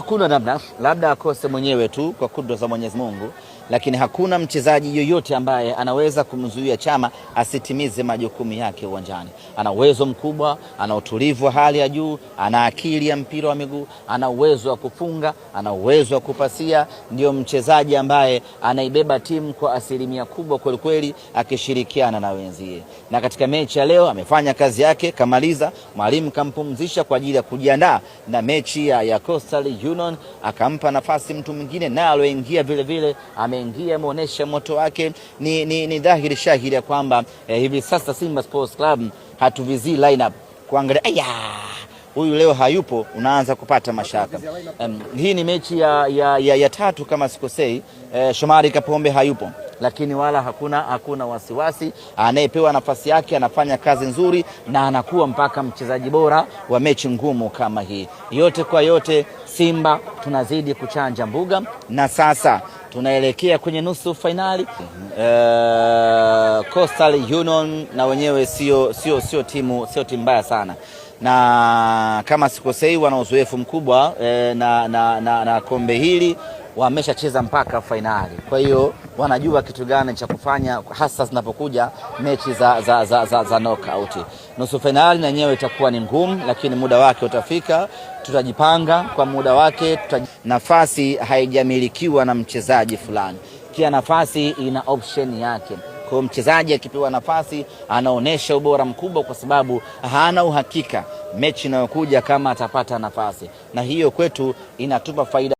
Hakuna namna, labda akose mwenyewe tu kwa kudra za Mwenyezi Mungu, lakini hakuna mchezaji yoyote ambaye anaweza kumzuia Chama asitimize majukumu yake uwanjani. Ana uwezo mkubwa, ana utulivu wa hali ya juu, ana akili ya mpira wa miguu, ana uwezo wa kufunga, ana uwezo wa kupasia. Ndio mchezaji ambaye anaibeba timu kwa asilimia kubwa kwelikweli, akishirikiana na wenzie. Na katika mechi ya leo amefanya kazi yake, kamaliza. Mwalimu kampumzisha kwa ajili ya kujiandaa na mechi ya Coastal Union, akampa nafasi mtu mwingine naye aloingia vile vile ameingia, ameonyesha moto wake. Ni dhahiri shahiri ya kwamba hivi sasa Simba Sports Club hatuvizii lineup kuangalia aya, huyu leo hayupo, unaanza kupata mashaka. Hii ni mechi ya tatu kama sikosei. Shomari Kapombe hayupo, lakini wala hakuna wasiwasi. Anayepewa nafasi yake anafanya kazi nzuri na anakuwa mpaka mchezaji bora wa mechi ngumu kama hii. Yote kwa yote, Simba tunazidi kuchanja mbuga na sasa tunaelekea kwenye nusu fainali. Coastal Union na wenyewe sio timu mbaya sana, na kama sikosei wana uzoefu mkubwa na kombe hili wameshacheza mpaka fainali, kwa hiyo wanajua kitu gani cha kufanya, hasa zinapokuja mechi za knockout. Nusu fainali na yenyewe itakuwa ni ngumu, lakini muda wake utafika, tutajipanga kwa muda wake. Nafasi haijamilikiwa na mchezaji fulani, kila nafasi ina option yake. Kwa hiyo mchezaji akipewa nafasi anaonyesha ubora mkubwa, kwa sababu hana uhakika mechi inayokuja kama atapata nafasi, na hiyo kwetu inatupa faida.